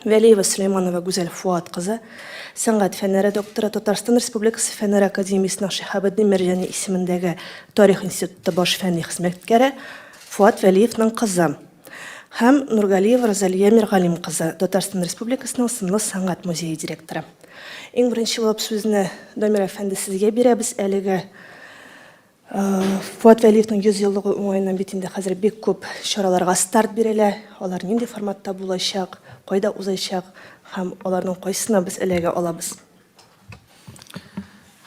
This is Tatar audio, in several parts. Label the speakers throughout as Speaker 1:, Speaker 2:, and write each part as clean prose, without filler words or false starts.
Speaker 1: Вәлиева Сөләйманова Гүзәл Фуат кызы, сәнгать фәннәре докторы, Татарстан Республикасы Фәннәр академиясенең Шиһабетдин Мәрҗани исемендәге Тарих институты баш фәнни хезмәткәре, Фуат Вәлиевның кызы. Һәм Нургалиева Розалия Миргалим кызы, Татарстан Республикасының Сынлы сәнгать музее директоры. Иң беренче булып сүзне Дамир әфәнде сезгә бирәбез. Әлеге Фуат Вәлиевның 100 еллыгы уңаеннан бит инде хәзер бик күп чараларга старт бирелә. Алар нинди форматта булачак, кайда узачак һәм аларның кайсына без эләгә алабыз?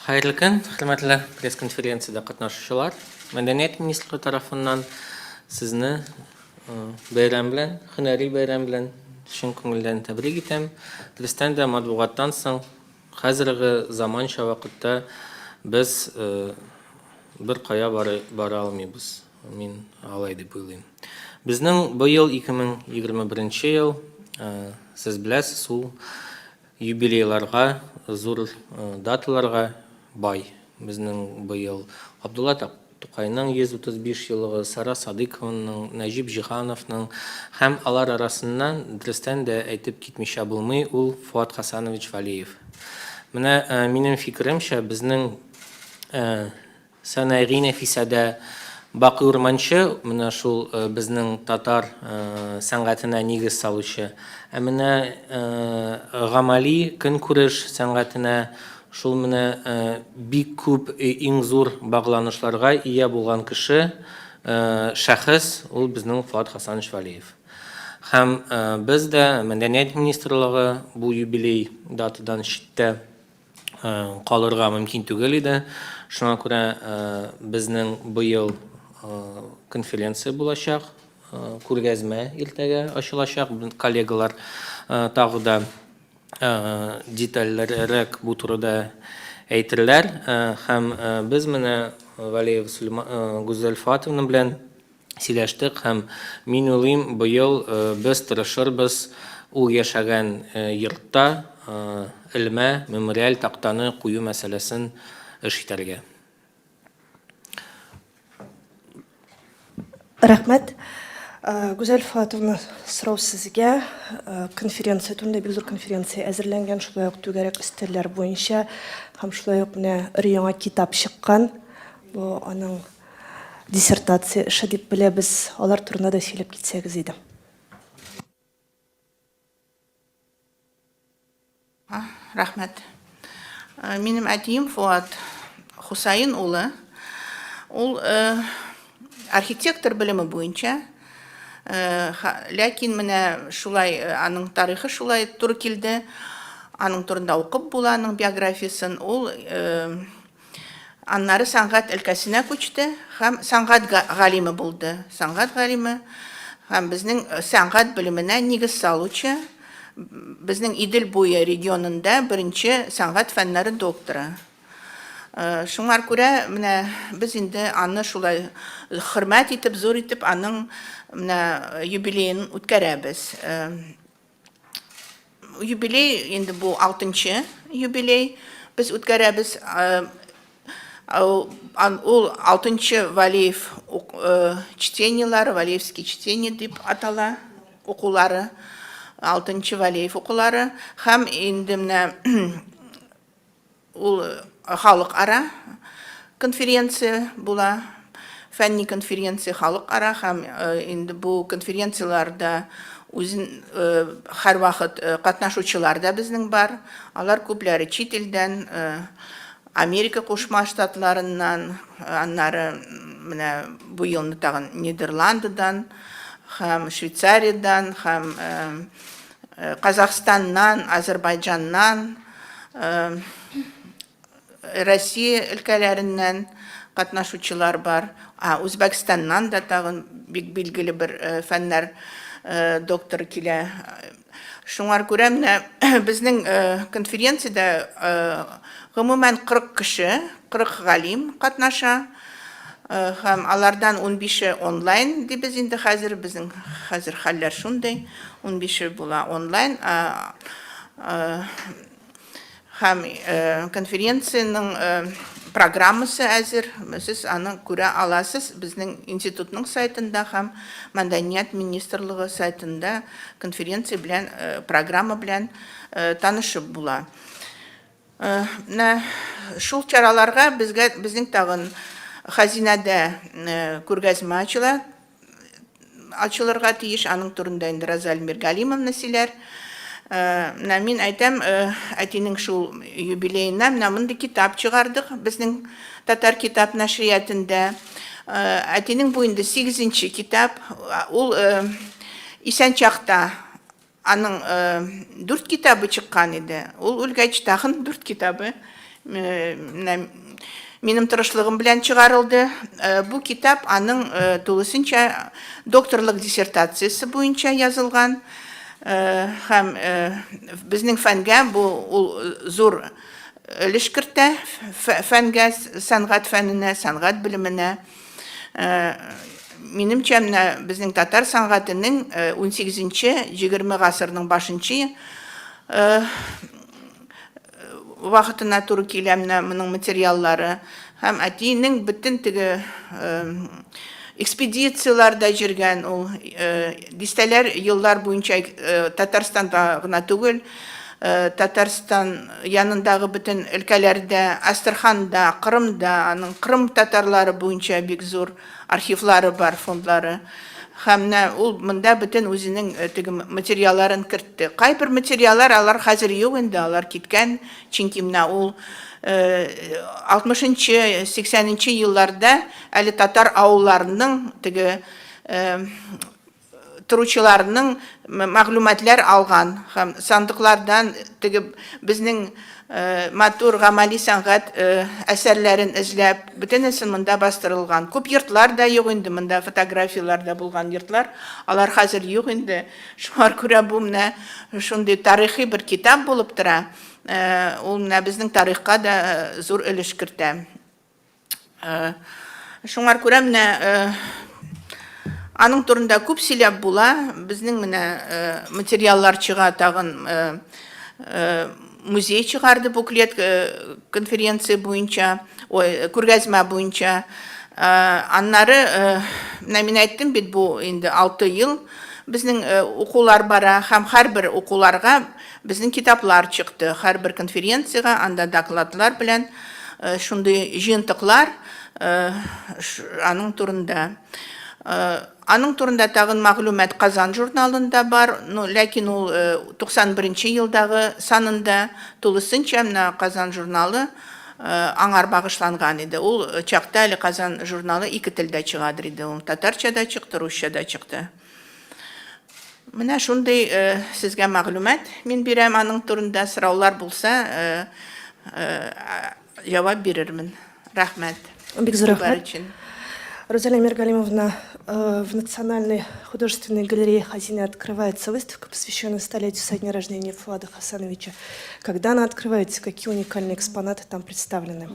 Speaker 2: Хәерле көн, хөрмәтле пресс-конференциядә катнашучылар. Мәдәният министрлыгы тарафыннан сезне бәйрәм белән, һөнәри бәйрәм белән чын күңелдән тәбрик итәм. Дөрестән дә, матбугаттан соң Хәзерге заманча вакытта без бер кая бара алмыйбыз, мин алай дип уйлыйм. Безнең быел 2021 ел, сез беләсез, ул юбилейларга, зур даталарга бай. Безнең быел Габдулла Тукайның 135 еллыгы, Сара Садыйкованың, Нәҗип Җиһановның һәм алар арасыннан, дөрестән дә, әйтеп китмичә булмый, ул Фоат Хасанович Вәлиев. Менә, минем фикеремчә, безнең Сәнәгый Нәфисәдә Бакый Урманче, менә шул безнең татар сәнгатенә нигез салучы. Ә менә гамәли көнкүреш сәнгатенә Шул менә бик күп иң зур багланышларга ия булган кеше, шәхес, ул безнең Фоат Хасанович Вәлиев. Һәм без дә, Мәдәният министрлыгы, бу юбилей датадан читтә калырга мөмкин түгел иде. Шуңа күрә безнең быел конференция булачак, күргәзмә иртәгә ачылачак. Коллегалар тагы да детальләррәк бу турыда әйтерләр. Һәм без менә Валеева Гүзәл Фоатовна белән сөйләштек һәм мин уйлыйм, быел без тырышырбыз ул яшәгән йортта элмә мемориаль тактаны кую мәсьәләсен эш итәргә.
Speaker 1: Рәхмәт. Гүзәл Фатовна, сорау сезгә. Конференция турында бик зур конференция әзерләнгән, шулай ук түгәрәк өстәлләр буенча һәм шулай ук менә өр-яңа китап чыккан. Бу аның диссертация эше дип беләбез. Алар турында да сөйләп китсәгез иде.
Speaker 3: Рәхмәт. Минем әтием Фуат Хусаин улы, ул архитектор белеме буенча, ләкин менә шулай аның тарихы шулай туры килде. Аның турында укып була, аның биографиясен. Ул Аннары сәнгать өлкәсенә күчте һәм сәнгать галиме булды. Сәнгать галиме һәм безнең сәнгать белеменә нигез салучы, безнең Идел буе регионында беренче сәнгать фәннәре докторы. Шуңар күрә менә без инде аны шулай хөрмәт итеп, зур итеп аның менә юбилеен үткәрәбез. Юбилей инде бу алтынчы юбилей без үткәрәбез. Ул алтынчы Валиев чтениелары, Валиевский чтение дип атала укулары, алтынчы Валиев укулары һәм инде менә Ул халыкара конференция була, фәнни конференция халыкара һәм инде бу конференцияләрдә үзен һәрвакыт катнашучылар да безнең бар. Алар күпләре чит илдән, Америка Кушма Штатларыннан, аннары менә бу елны тагын Нидерландыдан һәм Швейцариядән һәм Казахстаннан, Азербайджаннан, Россия өлкәләреннән катнашучылар бар. Үзбәкстаннан да тагын бик билгеле бер фәннәр докторы килә. Шуңар күрә менә безнең конференциядә гомумән 40 кеше, 40 галим катнаша. Һәм алардан унбише онлайн дибез инде хәзер, безнең хәзер хәлләр шундый, унбише була онлайн. Һәм конференциянең программасы әзер. Сез аны күрә аласыз безнең институтның сайтында һәм Мәдәният министрлыгы сайтында конференция белән, программа белән танышып була. Менә шул чараларга безгә безнең тагын хәзинәдә күргәзмә ачыла, ачылырга тиеш. Аның турында инде Розаль Миргалимовна сөйләр. Менә мин әйтәм, әтинең шул юбилеена менә мондый китап чыгардык безнең Татар китап нәшриятында. Әтинең бу инде сигезенче китап. Ул исән чакта Аның дүрт китабы чыккан иде. Ул үлгәч тагын дүрт китабы менә минем тырышлыгым белән чыгарылды. Бу китап аның тулысынча докторлык диссертациясе буенча язылган. Һәм безнең фәнгә бу ул зур өлеш кертә, фәнгә, сәнгать фәненә, сәнгать белеменә. Минемчә, менә безнең татар сәнгатенең 18-нче, 20 гасырның башынчы вакытына туры килә менә моның материаллары. Һәм әтинең бөтен теге экспедицияләрдә йөргән ул, дистәләр еллар буенча Татарстанда гына түгел, Татарстан янындагы бөтен өлкәләрдә, Астраханда, Кырымда, аның Кырым татарлары буенча бик зур архивлары бар, фондлары. Һәм менә ул монда бөтен үзенең теге материалларын кертте. Кайбер материаллар алар хәзер юк инде, алар киткән, чөнки менә ул 60-нчы, 80-нче елларда әле татар авылларының теге торучыларның мәгълүматлар алган һәм сандыклардан теге безнең матур гамәли сәнгать әсәрләрен эзләп, бөтенесе монда бастырылган. Күп йортлар да юк инде монда, фотографияләр дә булган йортлар, алар хәзер юк инде. Шуңа күрә бу менә шундый тарихи бер китап булып тора. Ул менә безнең тарихка да зур өлеш кертә. Шуңар күрә менә аның турында күп сөйләп була. Безнең менә материаллар чыга тагын, музей чыгарды буклет конференция буенча, ой, күргәзмә буенча. Аннары менә мин әйттем бит, бу инде 6 ел безнең укулар бара һәм һәрбер укуларга безнең китаплар чыкты. Һәрбер конференциягә анда докладлар белән шундый җыентыклар аның турында. Аның турында тагын мәгълүмат Казан журналында бар, ну, ләкин ул 91 елдагы санында тулысынча менә Казан журналы аңар багышланган иде. Ул чакта әле Казан журналы ике телдә чыгадыр иде. Ул татарча да чыкты, русча да чыкты. Менә шундый сезгә мәгълүмат мин бирәм аның турында. Сораулар булса, җавап бирермен. Рәхмәт.
Speaker 1: Бик зур рәхмәт. Розалия Миргалимовна, в Национальной художественной галерее Хазины открывается выставка, посвященная столетию со дня рождения Фуада Хасановича. Когда она открывается, какие уникальные экспонаты там представлены?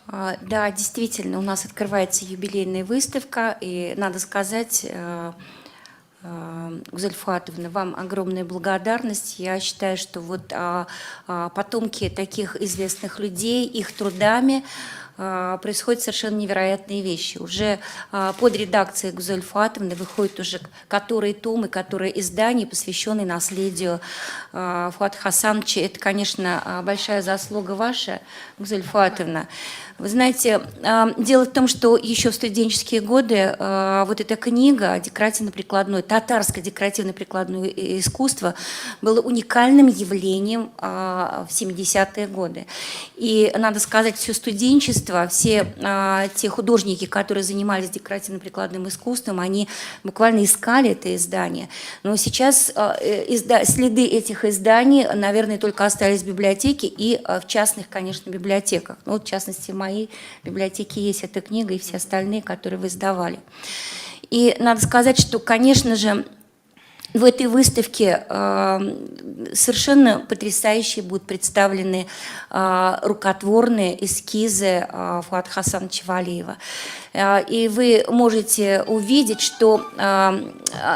Speaker 4: Да, действительно, у нас открывается юбилейная выставка, и надо сказать, Гузель Фуатовна, вам огромная благодарность. Я считаю, что вот потомки таких известных людей, их трудами происходят совершенно невероятные вещи. Уже под редакцией Гузель Фуатовны выходят уже которые томы, которые издания, посвященные наследию Фуата Хасановича. Это, конечно, большая заслуга ваша, Гузель Фуатовна. Вы знаете, дело в том, что еще в студенческие годы вот эта книга декоративно-прикладное, татарское декоративно-прикладное искусство было уникальным явлением в 70-е годы. И, надо сказать, все студенчество, все те художники, которые занимались декоративно-прикладным искусством, они буквально искали это издание. Но сейчас следы этих изданий, наверное, только остались в библиотеке и в частных, конечно, библиотеках. Ну, вот, в частности, в моей библиотеке есть эта книга и все остальные, которые вы издавали. И надо сказать, что, конечно же, в этой выставке совершенно потрясающие будут представлены рукотворные эскизы Фуата Хасановича Валиева. И вы можете увидеть, что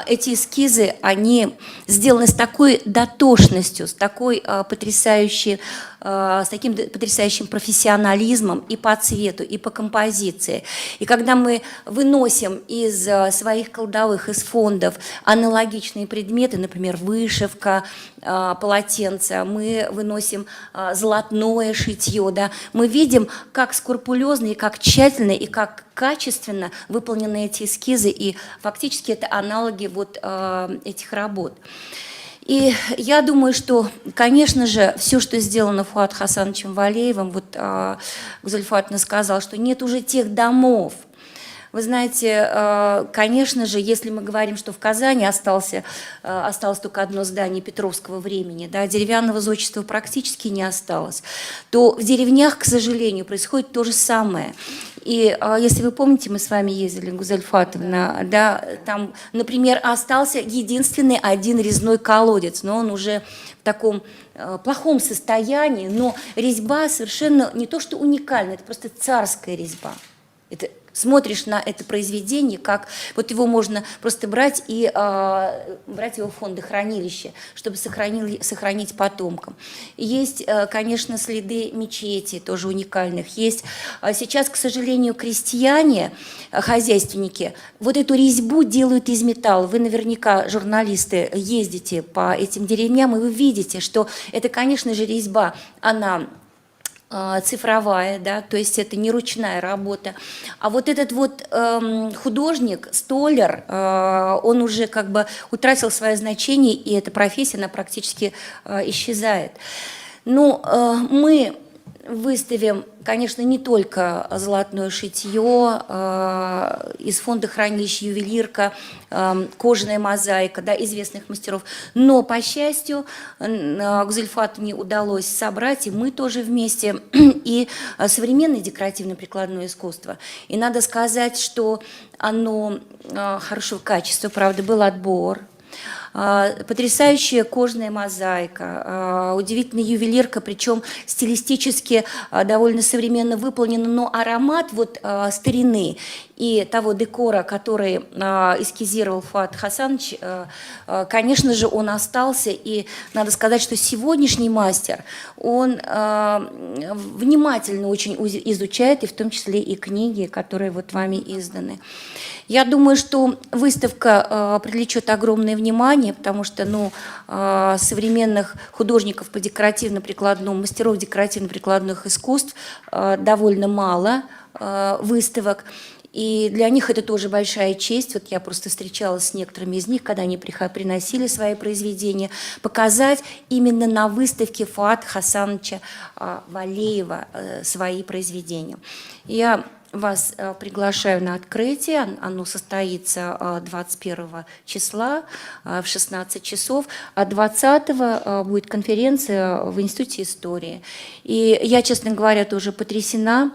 Speaker 4: эти эскизы, они сделаны с такой дотошностью, с такой потрясающей, с таким потрясающим профессионализмом и по цвету, и по композиции. И когда мы выносим из своих кладовых, из фондов аналогичные предметы, например, вышивка, полотенца, мы выносим золотное шитье, да, мы видим, как скрупулезно и как тщательно и как качественно выполнены эти эскизы, и фактически это аналоги вот этих работ. И я думаю, что, конечно же, все, что сделано Фуат Хасановичем Валеевым, вот Гузель Фуатовна сказала, что нет уже тех домов. Вы знаете, конечно же, если мы говорим, что в Казани осталось только одно здание петровского времени, да, деревянного зодчества практически не осталось, то в деревнях, к сожалению, происходит то же самое. И если вы помните, мы с вами ездили, Гузель Фуатовна, да, там, например, остался единственный один резной колодец, но он уже в таком плохом состоянии, но резьба совершенно не то что уникальная, это просто царская резьба. Это смотришь на это произведение, как вот его можно просто брать и брать его в фондохранилище, чтобы сохранить потомкам. Есть, конечно, следы мечети, тоже уникальных. Есть сейчас, к сожалению, крестьяне, хозяйственники, вот эту резьбу делают из металла. Вы наверняка, журналисты, ездите по этим деревням, и вы видите, что это, конечно же, резьба, она цифровая, да, то есть это не ручная работа. А вот этот вот художник, столяр, он уже как бы утратил свое значение, и эта профессия, она практически исчезает. Но мы выставим, конечно, не только золотное шитье, из фонда хранилищ ювелирка, кожаная мозаика, да, известных мастеров, но, по счастью, Гузель Фуатовне удалось собрать, и мы тоже вместе, и современное декоративно-прикладное искусство. И надо сказать, что оно хорошего качества, правда, был отбор. Потрясающая кожаная мозаика, удивительная ювелирка, причем стилистически довольно современно выполнена, но аромат вот старины и того декора, который эскизировал Фуат Хасанович, конечно же, он остался. И надо сказать, что сегодняшний мастер, он внимательно очень изучает, и в том числе и книги, которые вот вами изданы. Я думаю, что выставка привлечет огромное внимание, потому что, ну, современных художников по декоративно-прикладному, мастеров декоративно-прикладных искусств довольно мало выставок. И для них это тоже большая честь. Вот я просто встречалась с некоторыми из них, когда они приносили свои произведения, показать именно на выставке Фуата Хасановича Валеева свои произведения. Я вас приглашаю на открытие. Оно состоится 21 числа в 16 часов, а 20-го будет конференция в Институте истории. И я, честно говоря, тоже потрясена.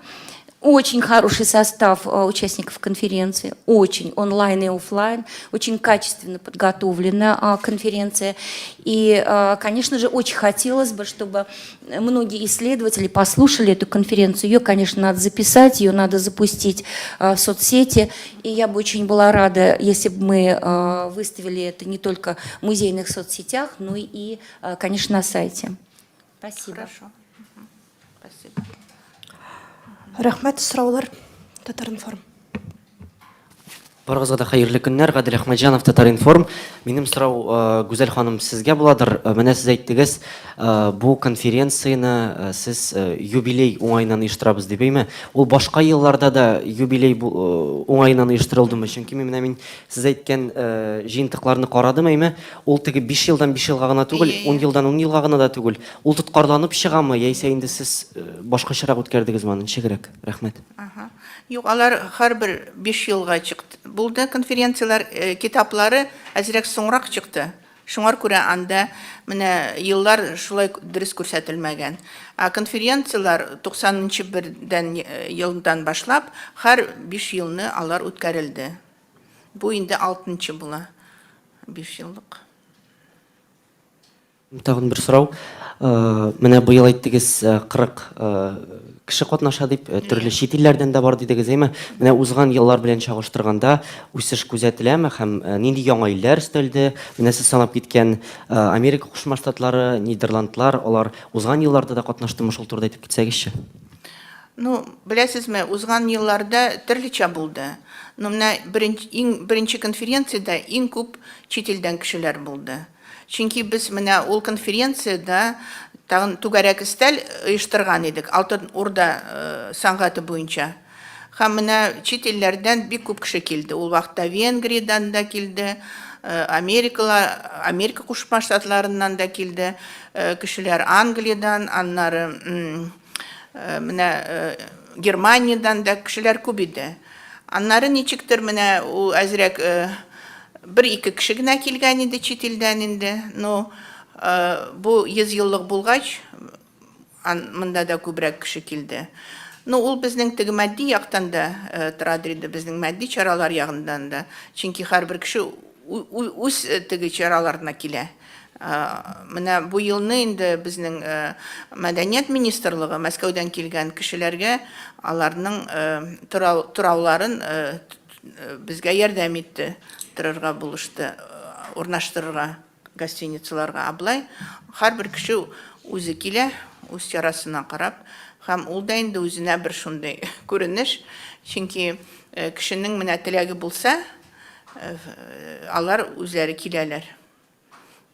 Speaker 4: Очень хороший состав участников конференции, очень, онлайн и офлайн, очень качественно подготовлена конференция. И, конечно же, очень хотелось бы, чтобы многие исследователи послушали эту конференцию. Ее, конечно, надо записать, ее надо запустить в соцсети. И я бы очень была рада, если бы мы выставили это не только в музейных соцсетях, но и, конечно, на сайте. Спасибо.
Speaker 3: Хорошо. Спасибо.
Speaker 1: Рәхмәт, сораулар. Татар-информ.
Speaker 5: Барыгызга да хәерле көннәр. Гадел Әхмәтҗанов, Татар-информ. Минем сорау, Гүзәл ханым, сезгә буладыр. Менә сез әйттегез, бу конференцияне сез юбилей уңаеннан оештырабыз дип, әйме? Ул башка елларда да юбилей уңаеннан оештырылдымы? Чөнки мин менә мин сез әйткән җыентыкларны карадым, әйме? Ул теге 5 елдан 5 елга гына түгел, 10 елдан 10 елга гына да түгел. Ул тоткарланып чыгамы, яисә инде сез башкачарак үткәрдегезме аны? Ничегрәк? Рәхмәт.
Speaker 3: Ага. Юк, алар һәрбер 5 елга чыкты. Булды конференцияләр, китаплары әзрәк соңрак чыкты. Шуңар күрә анда менә еллар шулай дөрес күрсәтелмәгән. Ә конференцияләр 91 елдан башлап һәр 5 елны алар үткәрелде. Бу инде 6 була. 5 еллык.
Speaker 5: Тагын бер сорау. Менә быел әйттегез, 40 кеше катнаша дип, төрле чит илләрдән дә бар дидегез, әйме? Менә узган еллар белән чагыштырганда үсеш күзәтеләме һәм нинди яңа илләр өстәлде? Менә сез санап киткән Америка Кушма Штатлары, Нидерландлар, алар узган елларда да катнаштымы? Шул турыда әйтеп китсәгезче.
Speaker 3: Ну, беләсезме, узган елларда төрлечә булды. Ну, менә беренче, иң беренче конференциядә иң күп чит илдән кешеләр булды. Чөнки без менә ул конференциядә тагын түгәрәк өстәл оештырган идек, Алтын Урда сәнгате буенча. Һәм менә чит илләрдән бик күп кеше килде. Ул вакытта Венгриядән дә килде, Америкала, Америка Кушма Штатларыннан да килде кешеләр, Англиядән, аннары менә Германиядән дә кешеләр күп иде. Аннары ничектер менә ул әзрәк бер-ике кеше генә килгән иде чит илдән инде. Ну, бу 100 еллык булгач, монда да күбрәк кеше килде. Ну, ул безнең теге матди яктан да торадыр инде, безнең матди чаралар ягыннан да. Чөнки һәрбер кеше үз теге чараларына килә. Менә бу елны инде безнең Мәдәният министрлыгы Мәскәүдән килгән кешеләргә аларның торауларын безгә ярдәм итте, торырга булышты, урнаштырырга гостиницаларга. Ә болай һәрбер кеше үзе килә, үз чарасына карап, һәм ул да инде үзенә бер шундый күренеш, чөнки кешенең менә теләге булса, алар үзләре киләләр.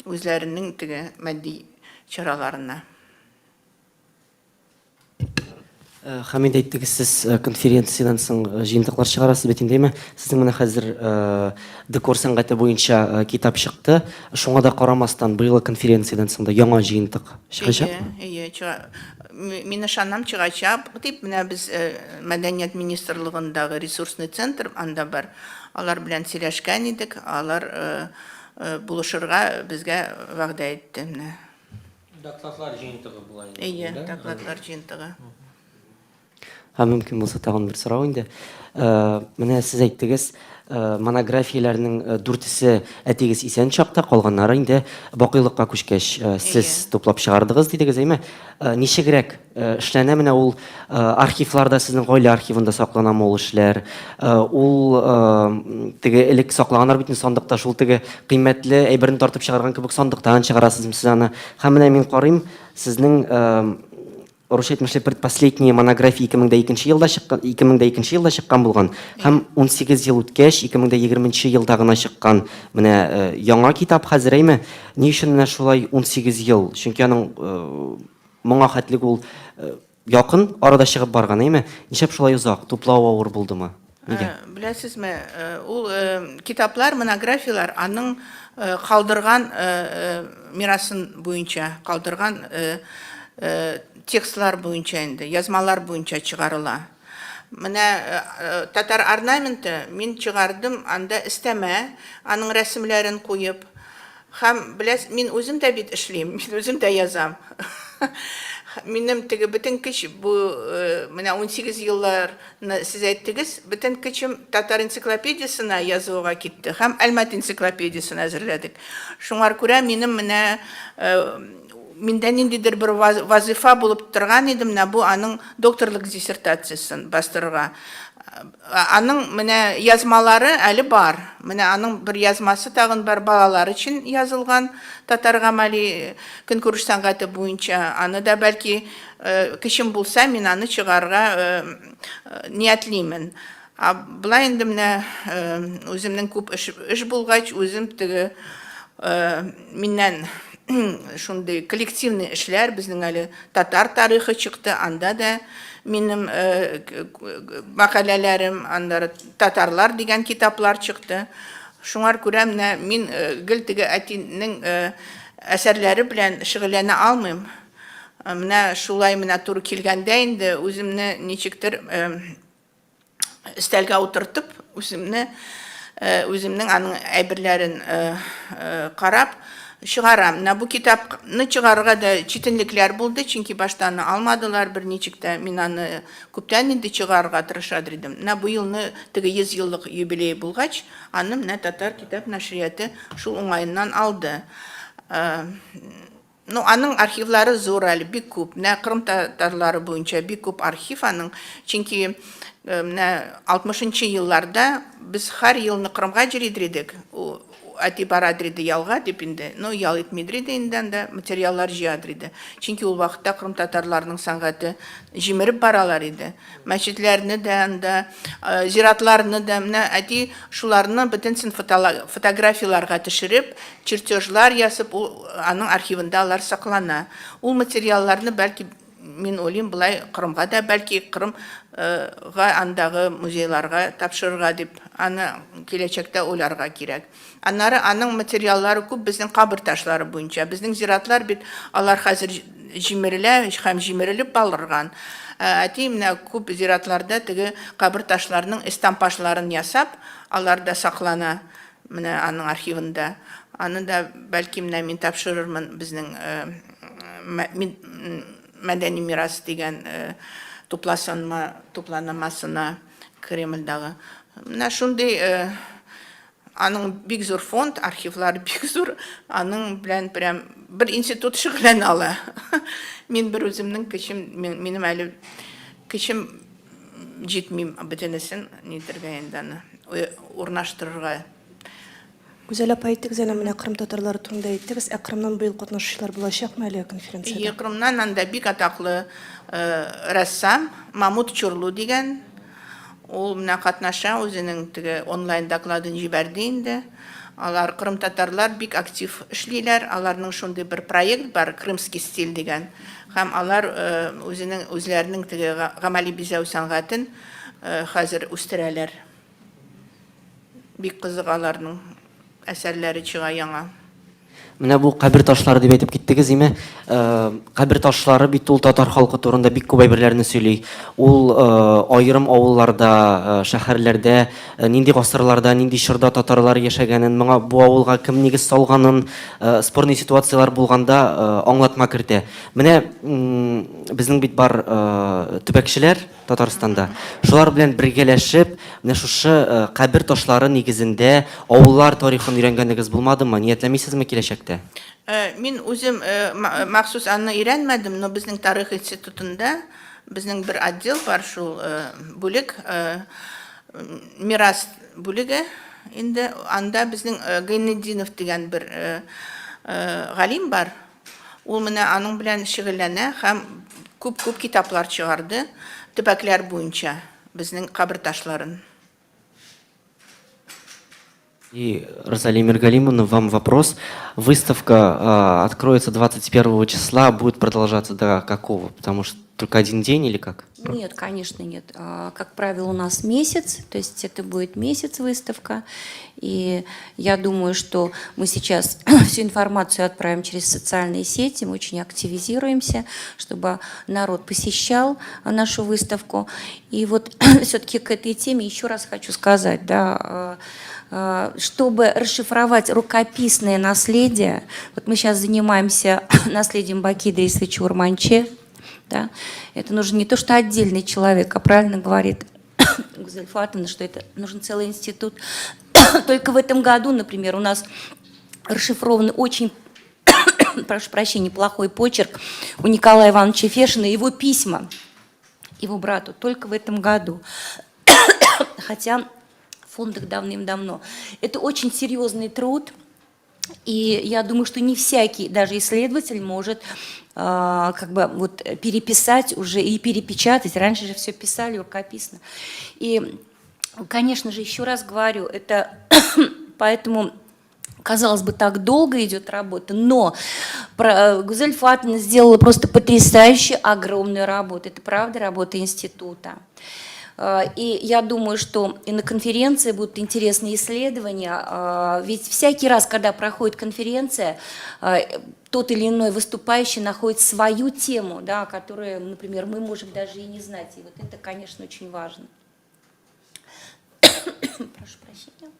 Speaker 3: Үзләренең теге матди чараларына.
Speaker 5: Һәм инде әйттегез, сез конференциядән соң җыентыклар чыгарасыз бит инде, әйме? Сезнең менә хәзер декор сәнгате буенча китап чыкты. Шуңа да карамастан, быелгы конференциядән соң да яңа җыентык чыгачакмы?
Speaker 3: Әйе, әйе, чыга. Мин ышанам, чыгачак дип. Менә без Мәдәният министрлыгындагы ресурсный центр анда бар. Алар белән сөйләшкән идек. Алар булышырга безгә вәгъдә итте менә.
Speaker 2: Докладлар җыентыгы була инде.
Speaker 3: Әйе, докладлар җыентыгы.
Speaker 5: Һәм мөмкин булса тагын бер сорау инде. Менә сез әйттегез, монографияләрнең дүртесе әтигез исән чакта, калганнары инде бакыйлыкка күчкәч сез туплап чыгардыгыз дидегез, әйме? Ничегрәк эшләнә менә ул архивларда, сезнең гаилә архивында сакланамы ул эшләр? Ул теге элек саклаганнар бит инде сандыкта, шул теге кыйммәтле әйберне тартып чыгарган кебек сандыктан чыгарасызмы сез аны? Һәм менә мин карыйм, сезнең русча әйтмешли предпоследняя монография 2002 елда чыккан, 2002 елда чыккан булган һәм 18 ел үткәч 2020 елда гына чыккан менә яңа китап хәзер, әйме? Ни өчен менә шулай 18 ел? Чөнки аның моңа хәтлек ул якын арада чыгып барган, әйме? Нишләп шулай озак? Туплау авыр булдымы? Нигә?
Speaker 3: Беләсезме, ул китаплар, монографияләр аның калдырган мирасын буенча, калдырган текстлар буенча инде, язмалар буенча чыгарыла. Менә татар орнаменты мин чыгардым, анда өстәмә аның рәсемләрен куеп. Һәм, беләс, мин үзем дә бит эшлим, мин үзем дә язам. Минем теге бөтен көч бу менә 18 елларны сез әйттегез, бөтен көчем татар энциклопедиясенә язуга китте һәм Әлмәт энциклопедиясен әзерләдек. Шуңар күрә минем менә миндә ниндидер бер вазыйфа булып торган иде, менә бу аның докторлык диссертациясен бастырырга. Аның менә язмалары әле бар. Менә аның бер язмасы тагын бар, балалар өчен язылган татар гамәли көнкүреш сәнгате буенча. Аны да бәлки көчем булса, мин аны чыгарырга ниятлимен. Ә болай инде менә үземнең күп эш, эш булгач, үзем теге миннән шундый коллективный эшләр, безнең әле татар тарихы чыкты, анда да минем мәкаләләрем, аннары татарлар дигән китаплар чыкты. Шуңар күрә менә мин гел теге әтинең әсәрләре белән шөгыльләнә алмыйм. Менә шулай менә туры килгәндә инде үземне ничектер өстәлгә утыртып, үземне, үземнең аның әйберләрен карап чыгарам. Менә бу китапны чыгарырга да читенлекләр булды, чөнки башта аны алмадылар берничек тә. Мин аны күптән инде чыгарырга тырышадыр идем. Менә бу елны теге 100 еллык юбилей булгач, аны менә Татар китап нәшрияты шул уңаеннан алды. Ну, аның архивлары зур әле, бик күп. Менә Кырым татарлары буенча бик күп архив аның. Чөнки менә 60 нчы елларда без һәр елны Кырымга йөридер идек. Әти барадыр иде ялга дип инде. Ну, ял итмидер иде инде анда, материаллар җыядыр иде. Чөнки ул вакытта кырым татарларының сәнгате җимереп баралар иде. Мәчетләрне дә анда, зиратларны да, менә әти шуларны бөтенсен фотографияләргә төшереп, чертежлар ясап, ул аның архивында алар саклана. Ул материалларны бәлки мин уйлыйм, болай Кырымга да бәлки Кырымга андагы музейларга тапшырырга дип, аны киләчәктә уйларга кирәк. Аннары аның материаллары күп безнең кабер ташлары буенча. Безнең зиратлар бит алар хәзер җимерелә һәм җимерелеп алырган. Әти менә күп зиратларда теге кабер ташларының эстампажларын ясап, алар да саклана менә аның архивында. Аны да бәлки менә мин тапшырырмын безнең мәдәни мирас дигән тупласынма тупланмасына Кремльдагы. Менә шундый Аның бик зур фонд, архивлары бик зур. Аның белән прям бер институт шөгыльләнә ала. Мин бер үземнең көчем, минем әле көчем җитми бөтенесен нитергә инде аны урнаштырырга.
Speaker 1: Гүзәл апа, әйтегез әле, менә Кырым татарлары турында әйттегез, ә Кырымнан быел катнашучылар булачакмы әлеге конференциядә?
Speaker 3: Әйе, Кырымнан анда бик атаклы рәссам Мамут Чурлу дигән Ул менә катнаша, үзенең теге онлайн докладын җибәрде инде. Алар, кырымтатарлар бик актив эшлиләр. Аларның шундый бер проект бар, Крымский стиль дигән. Һәм алар үзенең үзләренең теге гамәли бизәү сәнгатен хәзер үстерәләр. Бик кызык аларның әсәрләре чыга яңа.
Speaker 5: Менә бу кабер ташлары дип әйтеп киттегез, име? Э, кабер ташлары бит ул татар халкы турында бик күп әйберләрне сөйли. Ул э, аерым авылларда, э, шәһәрләрдә нинди гасырларда, нинди чорда татарлар яшәгәнен, моңа бу авылга кем нигез салганын, спорный ситуацияләр булганда аңлатма кертә. Менә безнең бит бар төбәкчеләр, Татарстанда. Шулар белән бергәләшеп, менә шушы кабер ташлары нигезендә авыллар тарихын өйрәнгәнегез булмадымы? Ниятләмисезме киләчәктә?
Speaker 3: Мин үзем махсус аны өйрәнмәдем, но безнең тарих институтында безнең бер отдел бар, шул бүлек, мирас бүлеге инде. Анда безнең Гайнетдинов дигән бер галим бар. Ул менә аның белән шөгыльләнә һәм күп-күп китаплар чыгарды төбәкләр буенча безнең кабер ташларын.
Speaker 5: И, Розалия Миргалимовна, вам вопрос. Выставка откроется 21 числа, будет продолжаться до какого? Потому что только один день или как?
Speaker 4: Нет, конечно, нет. Как правило, у нас месяц, то есть это будет месяц выставка. И я думаю, что мы сейчас всю информацию отправим через социальные сети, мы очень активизируемся, чтобы народ посещал нашу выставку. И вот все-таки к этой теме еще раз хочу сказать, да, чтобы расшифровать рукописное наследие, вот мы сейчас занимаемся наследием Баки Идрисовича Урманче, да, это нужен не то, что отдельный человек, а правильно говорит Гузель Фуатовна, что это нужен целый институт. Только в этом году, например, у нас расшифрован очень, прошу прощения, плохой почерк у Николая Ивановича Фешина, его письма его брату только в этом году. Хотя в фондах давным-давно. Это очень серьезный труд, и я думаю, что не всякий, даже исследователь, может как бы вот переписать уже и перепечатать. Раньше же все писали рукописно. И, конечно же, еще раз говорю, это поэтому, казалось бы, так долго идет работа, но Гузель Фуатовна сделала просто потрясающе огромную работу. Это правда работа института. И я думаю, что и на конференции будут интересные исследования. Ведь всякий раз, когда проходит конференция, тот или иной выступающий находит свою тему, да, которую, например, мы можем даже и не знать. И вот это, конечно, очень важно. Прошу прощения.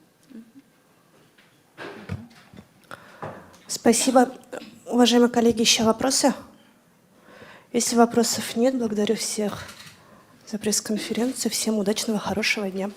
Speaker 1: Спасибо. Уважаемые коллеги, еще вопросы? Если вопросов нет, благодарю всех за пресс-конференцию. Всем удачного, хорошего дня.